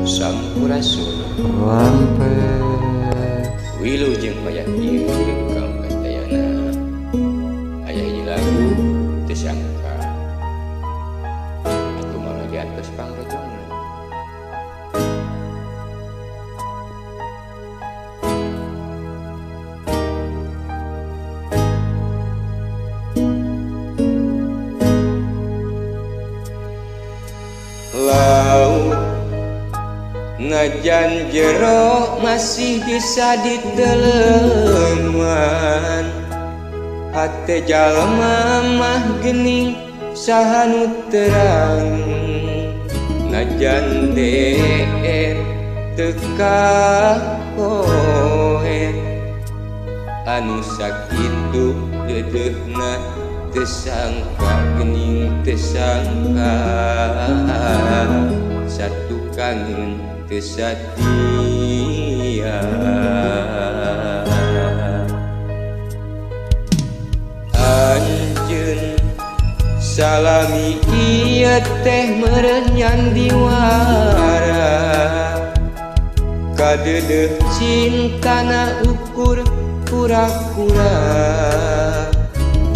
Sampurasun. Rampes. Wilujeng payah ieu kaum kastayana. Aya hiji lagu teu sangka atuh mangga diatos pangrojongna. Laut najan jero masih bisa diteleman, hate jalma mah gening saha nu terang. Najan deet teu kapoe, anu sakitu deudeuhna teu sangka gening teu sangka. Satu kangen teu satia. Anjeun salami ieu teh meureun nyandiwara, kadeudeuh cintana ukur pura-pura.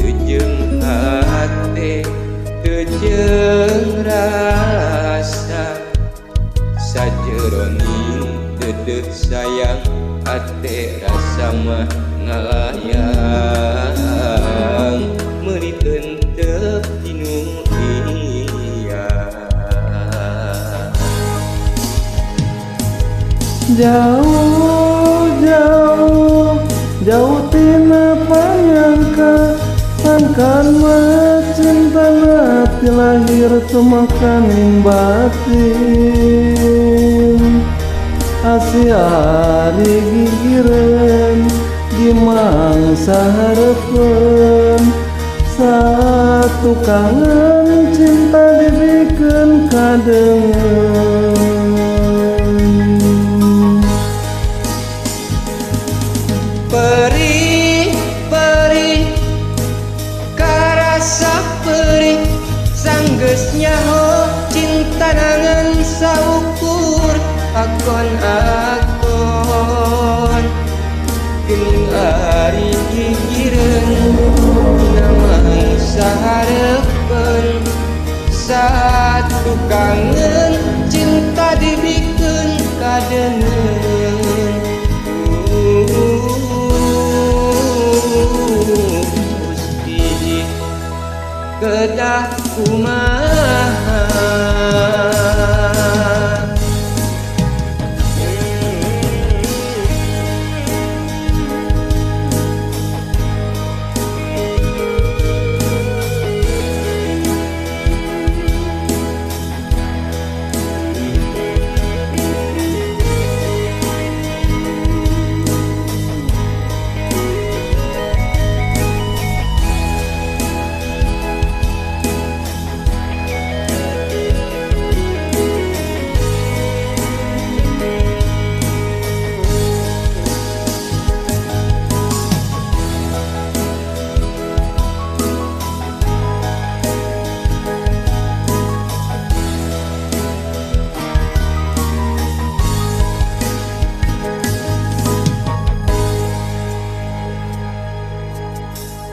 Teu jeung hate teu jeung rasa, sajeroning deudeuh sayang hate rasa mah ngalayang. Meuli tentep tinu iya. Jauh jauh jauh tina panyangka, sangkan mah cinta ti lahir tumakaning batin. Asih ari gigireun di mangsa hareupeun, satu kangen cinta dibikeun kadeungeun. Perih perih karasa perih, sanggeus nyaho cinta nangan saukur akon-akon. Geuning ari gigireun dina mangsa hareupeun, satu kangen cinta dibikeun kadeungeun. Gusti kedah kumaha.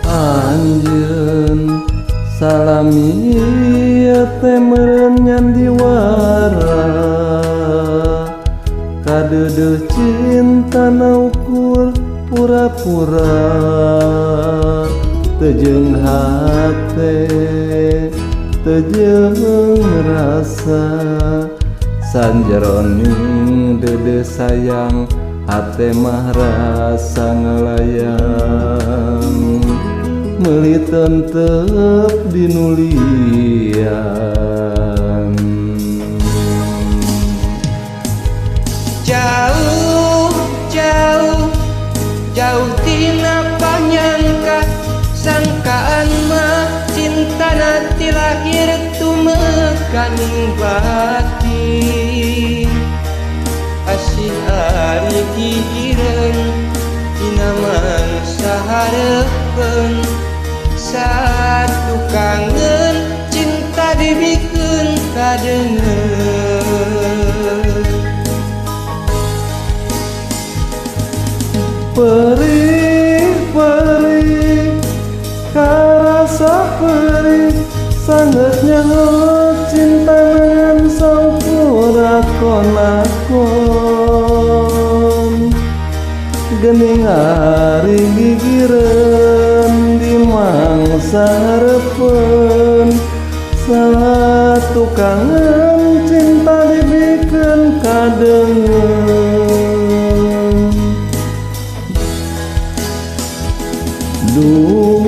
Anjeun salami ieu teh meureun nyandiwara, kadeudeuh cintana ukur pura-pura. Teu jeung hate teu jeung rasa, sanjeroning deudeuh sayang hate mah rasa ngalayang. Meuli tentep dinulian. Jauh jauh jauh tina panyangka, sangkaan mah cinta ti lahir tumekaning batin. Asih ari gigireun dina mangsa hareupeun, satu kangen cinta dibikeun kadeungeun. Perih perih karasa perih sangat nyaho cinta ngan sampura konakon gening ari gigireun di mangsa hareupeun satu kangen cinta dibikeun kadeungeun. Duh